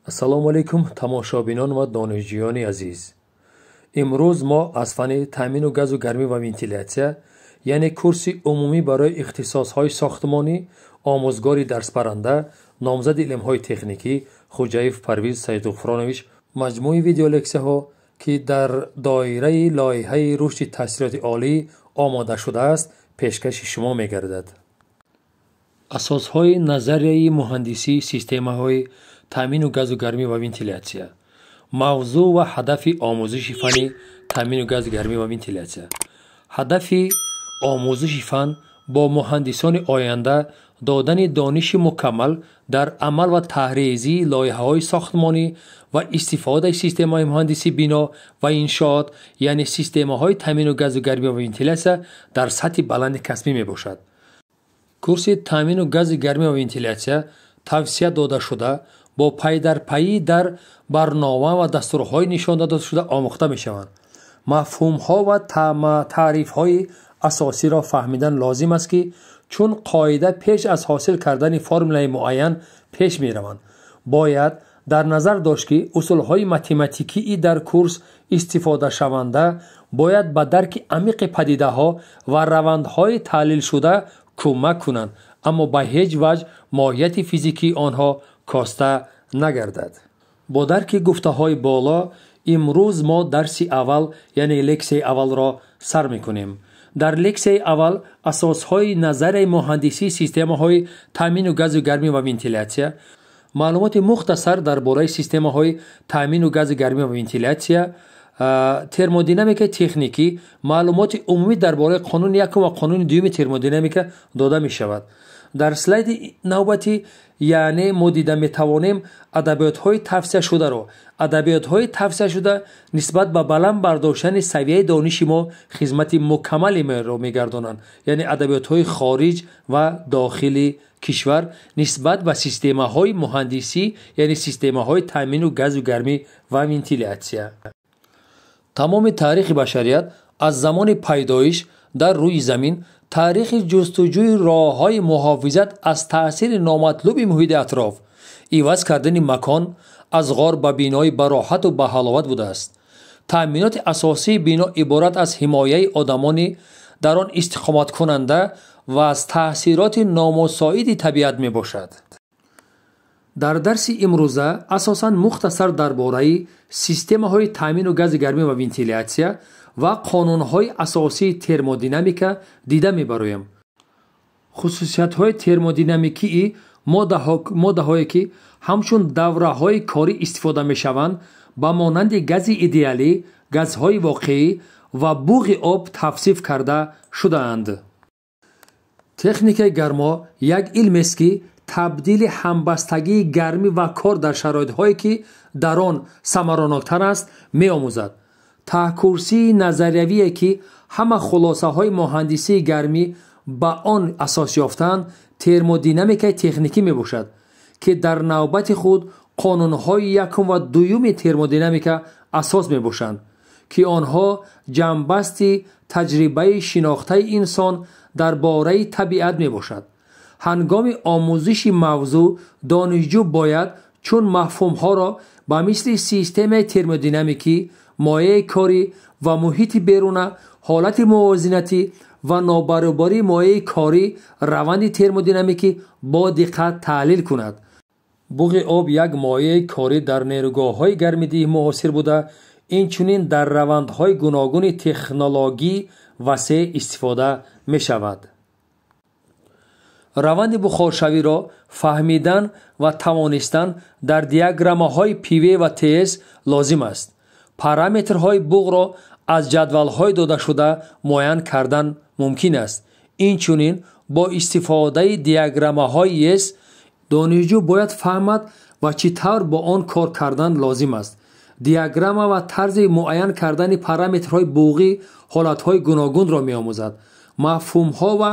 Ассалому алайкум, тамошобинон ва донишҷӯёни азиз. Имрӯз мо аз фанни таъмину газу гармӣ ва вентилятсия, яъне курси умумӣ барои ихтисосҳои сохтмонӣ, омӯзгори дарсбаранда, номзади илмҳои техникӣ Хуҷаев Парвиз Саидғуфронович маҷмӯи видеолексияҳо, ки дар доираи лоиҳаи рушди таҳсилоти олӣ омода шудааст, пешкаши шумо мегардад. Асосҳои назарияи муҳандисии системаҳои таъмину газу гармӣ ва вентилятсия. Мавзӯъ ва ҳадафи омӯзиши фанни таъмину газу гармӣ ва вентилятсия. Ҳадафи омӯзиши фан бо муҳандисони оянда додани дониши мукаммал дар амал ва таҳризии лоиҳаҳои сохтмонӣ ва истифодаи системаҳои муҳандисии бино ва иншоот, яъне системаҳои таъмину газу гармӣ ва вентилятсия дар сатҳи баланди касбӣ мебошад. Курси таъмину гази гармӣ ва вентилятсия тавсия дода шуда бо пайдарпайӣ дар барнома ва дастурҳои нишон додашуда омӯхта мешаванд. Мафҳумҳо ва таърифҳои асосиро фаҳмидан лозим аст, ки чун қоида пеш аз ҳосил кардани формулаи муайян пеш мераванд. Бояд дар назар дошт, ки усулҳои математикии дар курс истифодашаванда бояд ба дарки амиқи падидаҳо ва равандҳои таҳлилшуда кӯмак кунанд, аммо ба ҳеҷ ваҷҳ моҳияти физикии онҳо коста нагардад. Бо дарки гуфтаҳои боло имрӯз мо дарси аввал, яъне лексияи аввалро сар мекунем. Дар лексияи аввал асосҳои назарияи муҳандисии системаҳои таъмину газу гармӣ ва вентилятсия, маълумоти мухтасар дар бораи системаҳои таъмину газу гармӣ ва вентилятсия, термодинамикаи техникӣ, маълумоти умумӣ дар бораи қонуни якум ва қонуни дуюми термодинамика дода мешавад. Дар слайди навбатӣ, яъне мо дида метавонем адабиётҳои тавсияшударо. Адабиётҳои тавсияшуда нисбат ба баланд бардоштани савияи дониши мо хизмати мукаммалеро мегардонанд, яъне адабиётҳои хориҷ ва дохили кишвар нисбат ба системаҳои муҳандисӣ, яъне системаҳои таъмину газу гармӣ ва вентилятсия. Тамоми таърихи башарият аз замони пайдоиш дар рӯи замин таърихи ҷустуҷӯи роҳҳои муҳофизат аз таъсири номатлуби муҳити атроф, иваз кардани макон аз ғор ба бинои бароҳату баҳаловат будааст. Таъминоти асосии бино иборат аз ҳимояи одамони дар он истиқоматкунанда ва аз таъсироти номусоиди табиат мебошад. Дар дарси имрӯза асосан мухтасар дар бораи системаҳои таъмину гази гармӣ ва вентилятсия ва қонунҳои асосии термодинамика дида мебароем. Хусусиятҳои термодинамикии моддаҳое, ки ҳамчун давраҳои корӣ истифода мешаванд, ба монанди гази идеалӣ, газҳои воқеӣ ва буғи об тавсиф карда шудаанд. Техникаи гармо як илмест, ки табдили ҳамбастагии гармӣ ва кор дар шароитҳое, ки дар он самароноктар аст, меомӯзад. Таҳкурсии назариявие, ки ҳама хулосаҳои муҳандисии гармӣ ба он асос ёфтаанд, термодинамикаи техникӣ мебошад, ки дар навбати худ қонунҳои якум ва дуюми термодинамика асос мебошанд, ки онҳо ҷамъбасти таҷрибаи шинохтаи инсон дар бораи табиат мебошад. Ҳангоми омӯзиши мавзӯъ донишҷӯ бояд чун мафҳумҳоро ба мисли системаи термодинамикӣ, моеи корӣ ва муҳити беруна, ҳолати мувозинатӣ ва нобаробарии моеи корӣ, раванди термодинамикӣ бо диққат таҳлил кунад. Буғи об як моеи корӣ дар нерӯгоҳҳои гармидиҳӣ муосир буда, инчунин дар равандҳои гуногуни технологӣ васеъ истифода мешавад. Раванди бухоршавиро фаҳмидан ва тавонистан дар диаграммаҳои ПВ ва ТС лозим аст. Параметрҳои буғро аз ҷадвалҳои додашуда муайян кардан мумкин аст. Инчунин бо истифодаи диаграммаҳои ЕС донишҷӯ бояд фаҳмад ва чӣ тавр бо он кор кардан лозим аст. Диаграмма ва тарзи муайян кардани параметрҳои буғӣ ҳолатҳои гуногунро меомӯзад. Мафҳумҳо ва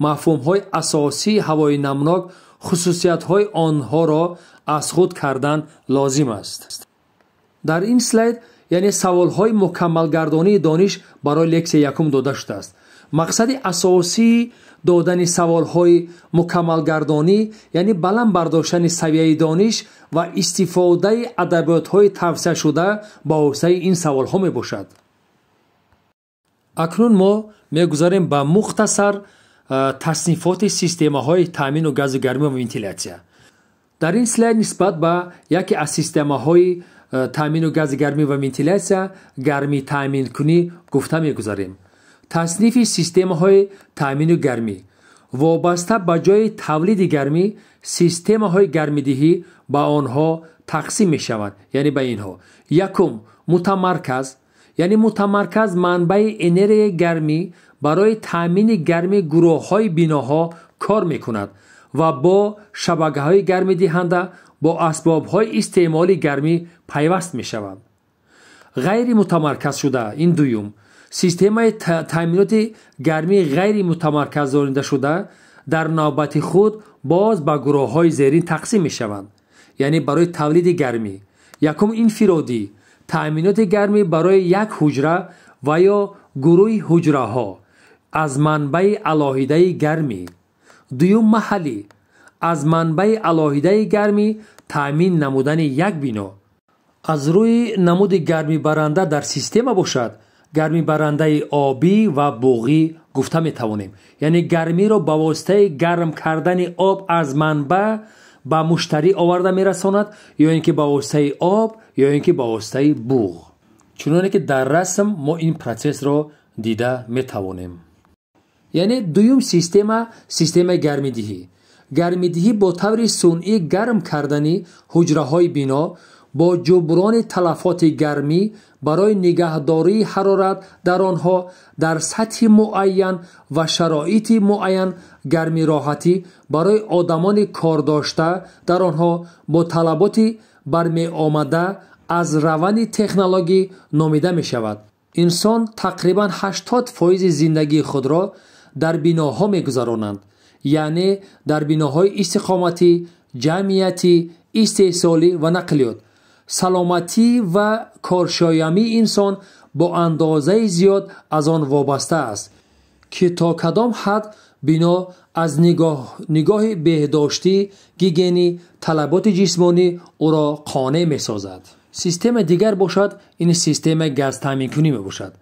мафҳумҳои асосии ҳавои намнок, хусусиятҳои онҳоро аз худ кардан лозим аст. Дар ин слайд, яъне саволҳои мукаммалгардонии дониш барои лексияи якум дода шудааст. Мақсади асосии додани саволҳои мукаммалгардонӣ, яъне баланд бардоштани савияи дониш ва истифодаи адабиётҳои тавсияшуда ба воситаи ин саволҳо мебошад. Акнун мо мегузарем ба мухтасар таснифоти системаҳои таъмину газу гармӣ ва вентилятсия. Дар ин слайд нисбат ба яке аз системаҳои таъмину гази гармӣ ва вентилятсия, гармӣ таъминкунӣ гуфта мегузарем. Таснифи системаҳои таъмину гармӣ вобаста ба ҷои тавлиди гармӣ, системаҳои гармидиҳӣ ба онҳо тақсим мешаванд, яъне ба инҳо. Якум, мутамарказ, яъне мутамарказ манбаи энергияи гармӣ барои таъмини гармӣ гурӯҳҳои биноҳо кор мекунад ва бо шабакаҳои гармидиҳанда бо асбобҳои истеъмоли гармӣ пайваст мешаванд. Ғайримутамарказ шуда, ин дуюм, системаи таъминоти гармӣ ғайримутамарказзонида шуда дар навбати худ боз ба гурӯҳҳои зерин тақсим мешаванд, яъне барои тавлиди гармӣ. Якум, инфиродӣ, таъминоти гармӣ барои як ҳуҷра ва ё гурӯҳи ҳуҷраҳо аз манбаи алоҳидаи гармӣ. Дуюм, маҳаллӣ, аз манбаи алоҳидаи гармӣ таъмин намудани як бино. Аз рӯи намуди гармибаранда дар система бошад, гармибарандаи обӣ ва буғӣ гуфта метавонем, яъне гармиро ба воситаи гарм кардани об аз манбаъ ба муштарӣ оварда мерасонад, ё ин ки ба воситаи об, ё ин ки ба воситаи буғ. Чуноне ки дар расм мо ин процессро дида метавонем. Яъне дуюм система, системаи гармидиҳӣ. Гармидиҳӣ бо таври сунъӣ гарм кардани ҳуҷраҳои бино бо ҷуброни талафоти гармӣ барои нигаҳдории ҳарорат дар онҳо дар сатҳи муайян ва шароити муайян, гармироҳатӣ барои одамони кордошта дар онҳо бо талаботи бармеомада аз раванди технологӣ номида мешавад. Инсон тақрибан 80% зиндагии худро дар биноҳо мегузаронанд, яъне дар биноҳои истиқоматӣ, ҷамъиятӣ, истеҳсолӣ ва нақлиёт. Саломатӣ ва коршоямии инсон бо андозаи зиёд аз он вобаста аст, ки то кадом ҳад бино аз нигоҳи беҳдоштӣ, гигиенӣ, талаботи ҷисмонӣ ӯро қонеъ месозад. Системаи дигар бошад, ин системаи газтаъминкунӣ мебошад.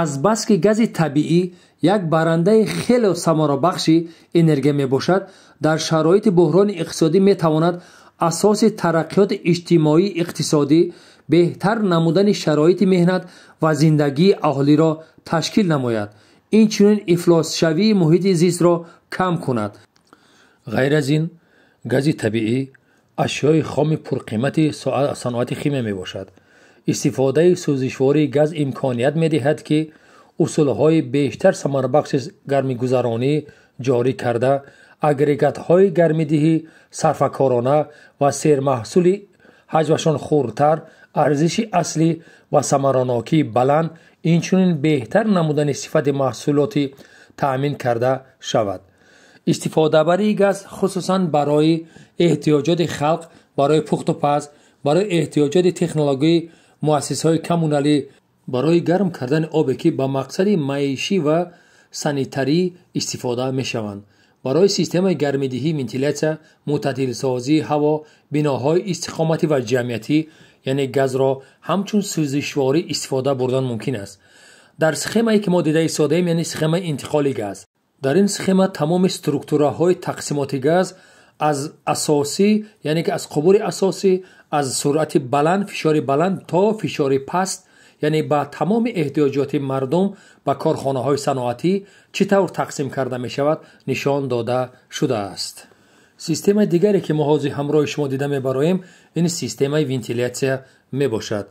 Азбаски гази табиӣ як барандаи хеле самарабахши энергия мебошад, дар шароити буҳрони иқтисодӣ метавонад асоси тараққиёти иҷтимоӣ иқтисодӣ, беҳтар намудани шароити меҳнат ва зиндагии аҳолиро ташкил намояд, инчунин ифлосшавии муҳити зистро кам кунад. Ғайр аз ин, гази табиӣ ашёи хоми пурқимати саноати химия мебошад. Истифодаи сӯзишвории газ имконият медиҳад, ки усулҳои бештар самарабахши гармигузаронӣ ҷорӣ карда, агрегатҳои гармидиҳӣ сарфакорона ва сермаҳсули ҳаҷмашон хурдтар, арзиши аслӣ ва самаранокии баланд, инчунин беҳтар намудани сифати маҳсулоти таъмин карда шавад. Истифодабарии газ хусусан барои эҳтиёҷоти халқ, барои пухтупаз, барои эҳтиёҷоти технологии муассисаҳои коммуналӣ, барои гарм кардани обе, ки ба мақсади маишӣ ва санитарӣ истифода мешаванд, барои системаи гармидиҳӣ, вентилятсия, мӯътадилсозии ҳаво, биноҳои истиқоматӣ ва ҷамъиятӣ, яъне газро ҳамчун сӯзишворӣ истифода бурдан мумкин аст. Дар схемае ки мо дида истодаем, яъне схемаи интиқоли газ, дар ин схема тамоми структураҳои тақсимоти газ аз асосӣ, яъне ки аз қубури асосӣ, аз суръати баланд, фишори баланд то фишори паст, яъне ба тамоми эҳтиёҷоти мардум, ба корхонаҳои саноатӣ чӣ тавр тақсим карда мешавад, нишон дода шудааст. Системаи дигаре ки мо ҳозир ҳамроҳи шумо дида мебароем, ин системаи вентилятсия мебошад.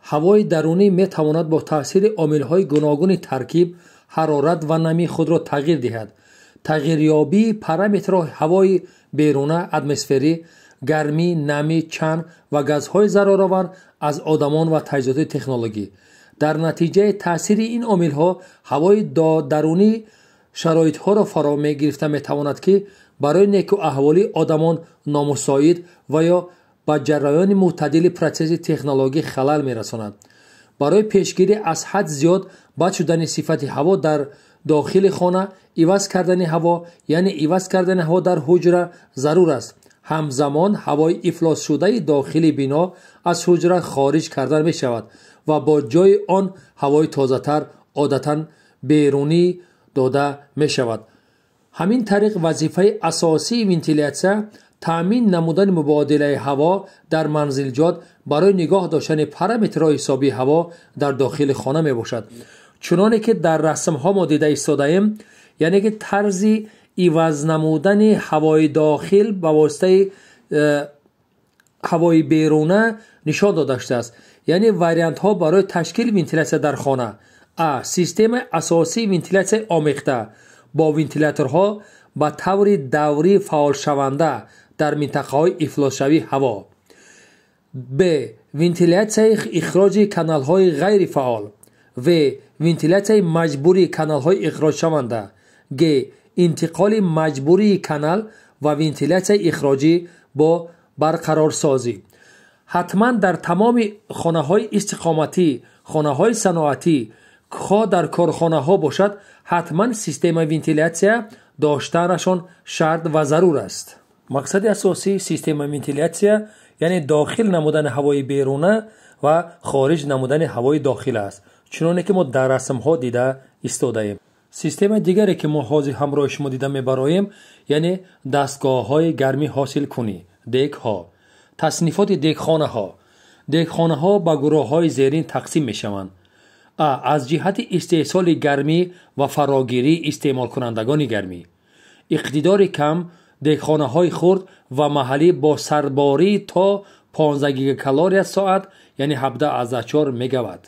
Ҳавои дарунӣ метавонад бо таъсири омилҳои гуногуни таркиб, ҳарорат ва намӣ худро тағйир диҳад. Тағйирёбии параметрҳои ҳавои беруна, атмосферӣ, гармӣ, намӣ, чанг ва газҳои зараровар аз одамон ва таҷҳизоти технологӣ. Дар натиҷаи таъсири ин омилҳо ҳавои дарунӣ шароитҳоро фаро мегирифта метавонад, ки барои некӯаҳволии одамон номусоид ва ё ба ҷараёни мӯътадили протсесси технологӣ халал мерасонад. Барои пешгирӣ аз ҳад зиёд бад шудани сифати ҳаво дар Дохили хона иваз кардани ҳаво, яъне иваз кардани ҳаво дар ҳуҷра зарур аст. Ҳамзамон ҳавои ифлосшудаи дохили бино аз ҳуҷра хориҷ карда мешавад ва бо ҷои он ҳавои тозатар, одатан берунӣ дода мешавад. Ҳамин тариқ вазифаи асосии вентилятсия таъмин намудани мубодилаи ҳаво дар манзилҷот барои нигоҳ доштани параметрҳои ҳисобии ҳаво дар дохили хона мебошад. Чуноне ки дар расмҳо мо дида истодаем, яъне ки тарзи иваз намудани ҳавои дохил ба воситаи ҳавои беруна нишон дода шудааст. Яъне вариантҳо барои ташкили вентилятсия дар хона: а. Системаи асосии вентилятсияи омехта бо вентиляторҳо ба таври даврӣ фаъолшаванда дар минтақаҳои ифлосшавии ҳаво. Б. Вентилятсияи ихроҷи каналҳои ғайрифаъол. В. Вентилятсияи маҷбурии каналҳои ихроҷшаванда. Г. Интиқоли маҷбурии канал ва вентилятсияи ихроҷӣ бо барқарорсозӣ. Ҳатман дар тамоми хонаҳои истиқоматӣ, хонаҳои саноатӣ, хоҳ дар корхонаҳо бошад, ҳатман системаи вентилятсия доштанашон шарт ва зарур аст. Мақсади асосии системаи вентилятсия яъне дохил намудани ҳавои беруна ва хориҷ намудани ҳавои дохил аст, чуноне ки мо дар расмҳо дида истодаем. Системаи дигаре ки мо ҳозир ҳамроҳи шумо дида мебароем, яъне дастгоҳҳои гармӣ ҳосилкунӣ, дегҳо. Таснифоти дегхонаҳо. Дегхонаҳо ба гурӯҳҳои зерин тақсим мешаванд: а. Аз ҷиҳати истеҳсоли гармӣ ва фарогирии истеъмолкунандагони гармӣ. Иқтидори кам, дегхонаҳои хурд ва маҳаллӣ бо сарборӣ то 15 гигакалория соат, яъне 17,4 мегаватт.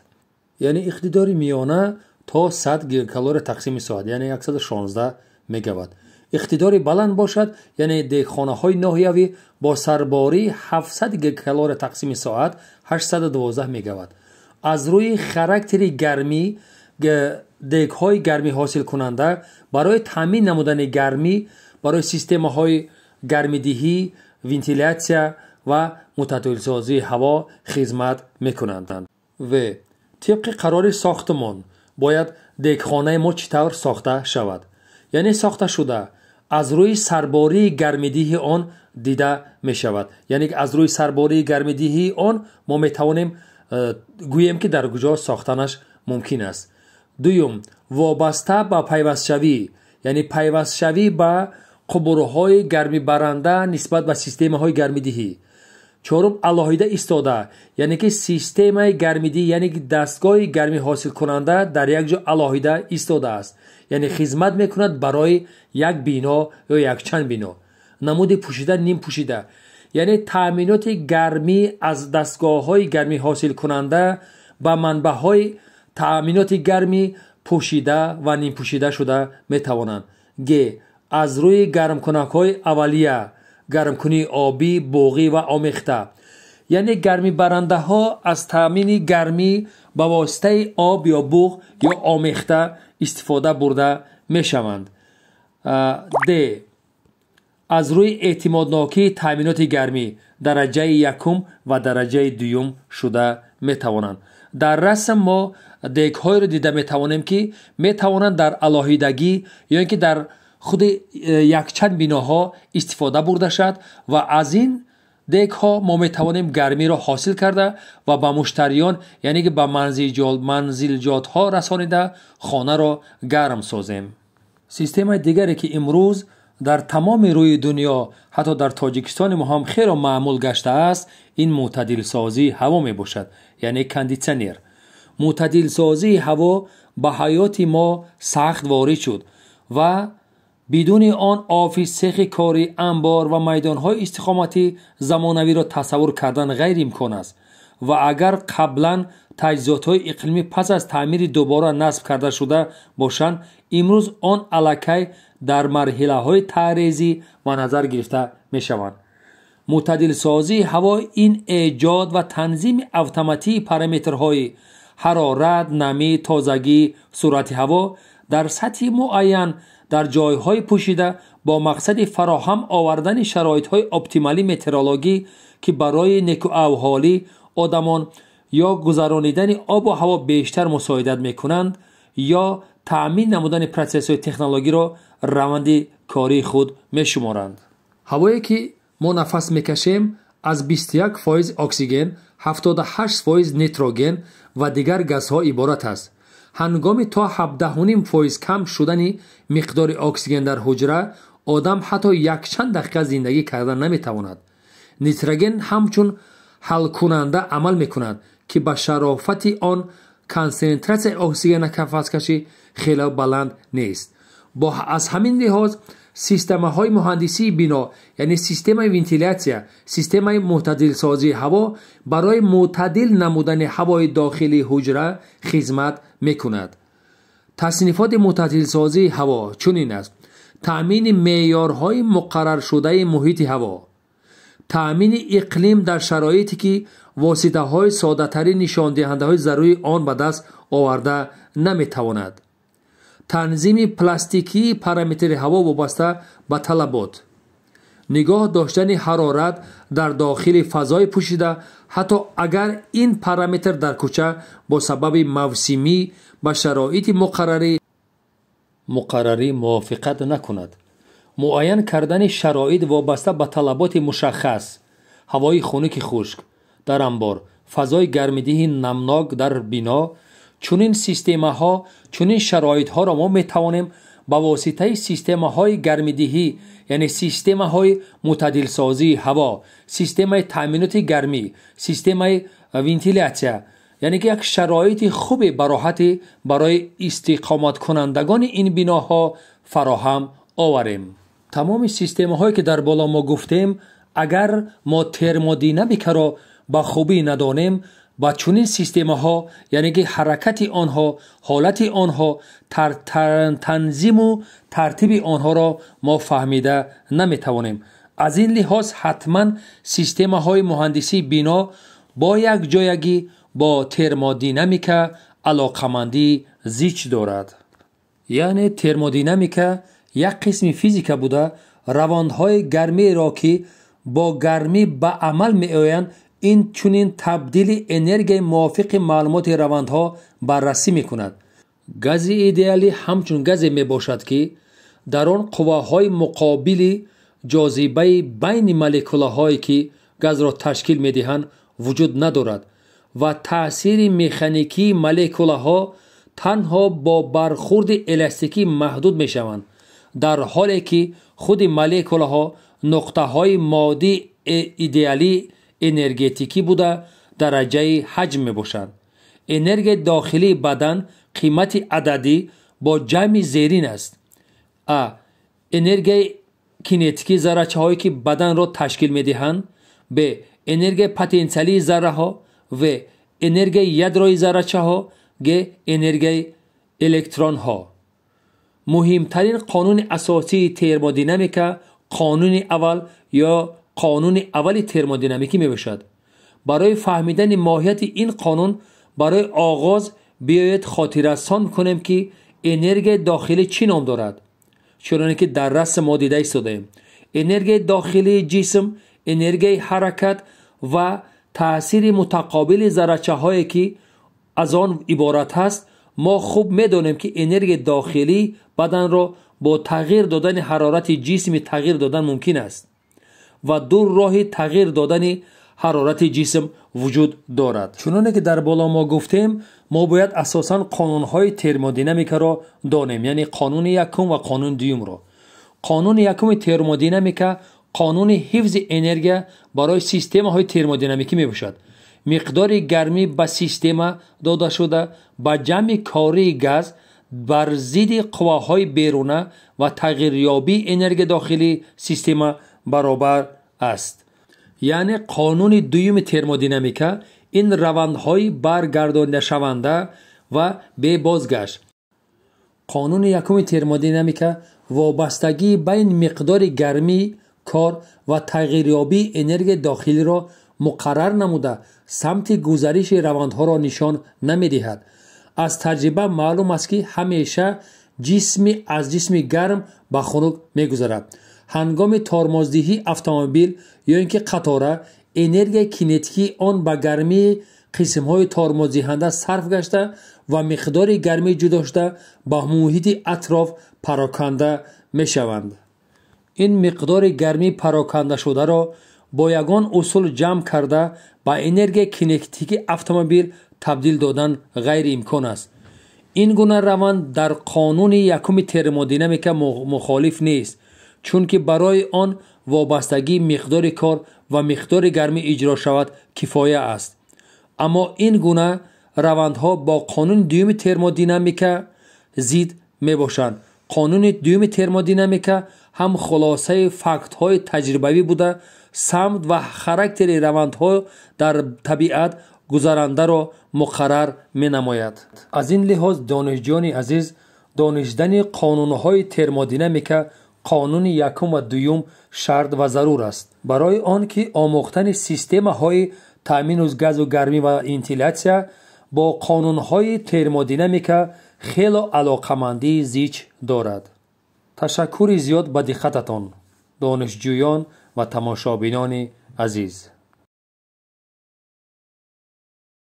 Яъне иқтидори миёна то 100 гигакалория тақсими соат, яъне 116 мегаватт. Иқтидори баланд бошад, яъне дегхонаҳои ноҳиявӣ бо сарбории 700 гигакалория тақсими соат, 812 мегаватт. Аз рӯи характери гармӣ дегҳои гармӣ ҳосилкунанда барои таъмин намудани гармӣ барои системаҳои гармидиҳӣ, вентилятсия ва мӯътадилсозии ҳаво хизмат мекунанд. В. Тибқи қарори сохтмон бояд дегхонаи мо чӣ тавр сохта шавад? Яъне сохта шуда аз рӯи сарбории гармидиҳи он дида мешавад. Яъне аз рӯи сарбории гармидиҳии он мо метавонем гӯем ки дар куҷо сохтанаш мумкин аст. Дуюм, вобаста ба пайвастшавӣ, яъне пайвастшавӣ ба қубурҳои гармибаранда нисбат ба системаҳои гармидиҳӣ. Чорум, алоҳида истода, яъне ки системаи гармидиҳӣ, яъне ки дастгоҳи гармӣ ҳосилкунанда дар як ҷо алоҳида истодааст, яъне хизмат мекунад барои як бино ё якчанд бино. Намуди пӯшида, нимпӯшида, яъне таъминоти гармӣ аз дастгоҳҳои гармӣ ҳосилкунанда ба манбаъҳои таъминоти гармӣ пӯшида ва нимпӯшида шуда метавонанд. Г. Аз рӯи гармкунакҳои аввалия, гармкунии обӣ, буғӣ ва омехта, яъне гармибарандаҳо аз таъмини гармӣ ба воситаи об ё буғ ё омехта истифода бурда мешаванд. Д. Аз рӯи эътимоднокии таъминоти гармӣ дараҷаи якум ва дараҷаи дуюм шуда метавонанд. Дар расм мо дегҳоеро дида метавонем, ки метавонанд дар алоҳидагӣ ё ин ки дар худи якчанд биноҳо истифода бурда шавад ва аз ин дегҳо мо метавонем гармиро ҳосил карда ва ба муштариён, яъне ки ба манзилҷотҳо расонида хонаро гарм созем. Системаи дигаре ки имрӯз дар тамоми рӯи дунё, ҳатто дар Тоҷикистони мо ҳам хело маъмул гаштааст, ин мӯътадилсозии ҳаво мебошад, яъне кондитсионер. Мӯътадилсозии ҳаво ба ҳаёти мо сахт ворид шуд ва бидуни он офис, цехи корӣ, анбор ва майдонҳои истиқоматӣ замонавиро тасаввур кардан ғайриимкон аст. Ва агар қаблан таҷҳизотҳои иқлимӣ пас аз таъмири дубора насб карда шуда бошанд, имрӯз он аллакай дар марҳилаҳои таърезӣ ба назар гирифта мешаванд. Мӯътадилсозии ҳаво ин эҷод ва танзими автоматии параметрҳои ҳарорат, намӣ, тозагӣ, суръати ҳаво дар сатҳи муайян дар ҷойҳои пӯшида бо мақсади фароҳам овардани шароитҳои оптималии метеорологӣ, ки барои некуавҳолӣ одамон ё гузаронидани обу ҳаво бештар мусоидат мекунанд, ё таъмин намудани процессҳои технологиро раванди кории худ мешуморанд. Ҳавое ки мо нафас мекашем, аз 21% оксиген, 78% нитроген ва дигар газҳо иборат аст. Ҳангоми то 17,5% кам шудани миқдори оксиген дар ҳуҷра, одам ҳатто якчанд дақиқа зиндагӣ карда наметавонад. Нитроген ҳамчун ҳалкунанда амал мекунад, ки ба шарофати он консентратсияи оксиген нафаскашӣ хеле баланд нест. Аз ҳамин лиҳоз системаҳои муҳандисии бино, яъне системаи вентилятсия, системаи мӯътадилсозии ҳаво барои мӯътадил намудани ҳавои дохилии ҳуҷра хизмат мекунад. Таснифоти мӯътадилсозии ҳаво чунин аст: таъмини меъёрҳои муқарраршудаи муҳити ҳаво, таъмини иқлим дар шароите ки воситаҳои соддатарин нишондиҳандаҳои зарурии он ба даст оварда наметавонад, танзими пластикии параметри ҳаво вобаста ба талабот, нигоҳ доштани ҳарорат дар дохили фазои пӯшида, ҳатто агар ин параметр дар кӯча бо сабаби мавсимӣ ба шароити муқаррарӣ мувофиқат накунад, муайян кардани шароит вобаста ба талаботи мушаххас, ҳавои хунуки хушк дар анбор, фазои гармидиҳи намнок дар бино. Чунин системаҳо, чунин шароитҳоро мо метавонем ба воситаи системаҳои гармидиҳӣ, яъне системаҳои мӯътадилсозии ҳаво, системаи таъминоти гармӣ, системаи вентилятсия, яъне ки як шароити хубе бароҳатӣ барои истиқоматкунандагони ин биноҳо фароҳам оварем. Тамоми системаҳое ки дар боло мо гуфтем, агар мо термодинамикаро ба хубӣ надонем, ба чунин системаҳо, яъне ки ҳаракати онҳо, ҳолати онҳо, танзиму тартиби онҳоро мо фаҳмида наметавонем. Аз ин лиҳоз ҳатман системаҳои муҳандисии бино бо якҷоягӣ бо термодинамика алоқамандии зич дорад. Яъне термодинамика як қисми физика буда, равандҳои гармиро ки бо гармӣ ба амал меоянд, ин чунин табдили энергияи мувофиқи маълумоти равандҳо баррасӣ мекунад. Гази идеалӣ ҳамчун газе мебошад, ки дар он қувваҳои муқобили ҷозибаи байни молекулаҳое ки газро ташкил медиҳанд вуҷуд надорад ва таъсири механикии молекулаҳо танҳо бо бархурди эластикӣ маҳдуд мешаванд, дар ҳоле ки худи молекулаҳо нуқтаҳои моддии идеалии энергетикӣ буда дараҷаи ҳаҷм мебошанд. Энергияи дохилии бадан қимати ададӣ бо ҷамъи зерин аст: а. Энергияи кинетикии заррачаҳое ки баданро ташкил медиҳанд, б. Энергияи потенсиалии зарраҳо, в. Энергияи ядрои заррачаҳо, г. Энергияи электронҳо. Муҳимтарин қонуни асосии термодинамика қонуни аввал ё қонуни аввали термодинамикӣ мебошад. Барои фаҳмидани моҳияти ин қонун барои оғоз биёед хотиррасон кунем, ки энергияи дохилӣ чӣ ном дорад. Чуноне ки дар расм мо дида истодаем, энергияи дохилии ҷисм, энергияи ҳаракат ва таъсири мутақобили заррачаҳое ки аз он иборат аст. Мо хуб медонем, ки энергияи дохилии баданро бо тағйир додани ҳарорати ҷисми тағйир додан мумкин аст ва ду роҳи тағйир додани ҳарорати ҷисм вуҷуд дорад. Чуноне ки дар боло мо гуфтем, мо бояд асосан қонунҳои термодинамикаро донем, яъне қонуни якум ва қонуни дуюмро. Қонуни якуми термодинамика қонуни ҳифзи энергия барои системаҳои термодинамикӣ мебошад. Миқдори гармӣ ба система додашуда ба ҷамъи кории газ бар зидди қувваҳои беруна ва тағйирёбии энергияи дохилии система баробар аст. Яъне қонуни дуюми термодинамика ин равандҳои баргардонидашаванда ва бебозгашт. Қонуни якуми термодинамика вобастагии байни миқдори гармӣ, кор ва тағйирёбии энергияи дохилиро муқаррар намуда, самти гузариши равандҳоро нишон намедиҳад. Аз таҷриба маълум аст, ки ҳамеша ҷисми аз ҷисми гарм ба хунук мегузарад. Ҳангоми тормоздиҳии автомобил ё ин ки қатора, энергияи кинетикии он ба гармии Қисмҳои тормоздиҳанда сарф гашта ва миқдори гармӣ ҷудошуда ба муҳити атроф пароканда мешаванд. Ин миқдори гармӣ парокандашударо бо ягон усул ҷамъ карда ба энергияи кинетикии автомобил табдил додан ғайриимкон аст. Ин гуна раванд дар қонуни якуми термодинамика мухолиф нест, чунки барои он вобастагии миқдори кор ва миқдори гармӣ иҷро шавад кифоя аст. Аммо ин гуна равандҳо бо қонуни дуюми термодинамика зид мебошанд. Қонуни дуюми термодинамика ҳам хулосаи фактҳои таҷрибавӣ буда, самт ва характери равандҳо дар табиат гузарандаро муқаррар менамояд. Аз ин лиҳоз, донишҷӯёни азиз, донистани қонунҳои термодинамика, қонуни якум ва дуюм, шарт ва зарур аст барои он ки омӯхтани системаҳои таъмину газу гармӣ ва вентилятсия бо қонунҳои термодинамика хело алоқамандии зич дорад. Ташаккури зиёд ба диққататон, донишҷӯён ва тамошобинони азиз.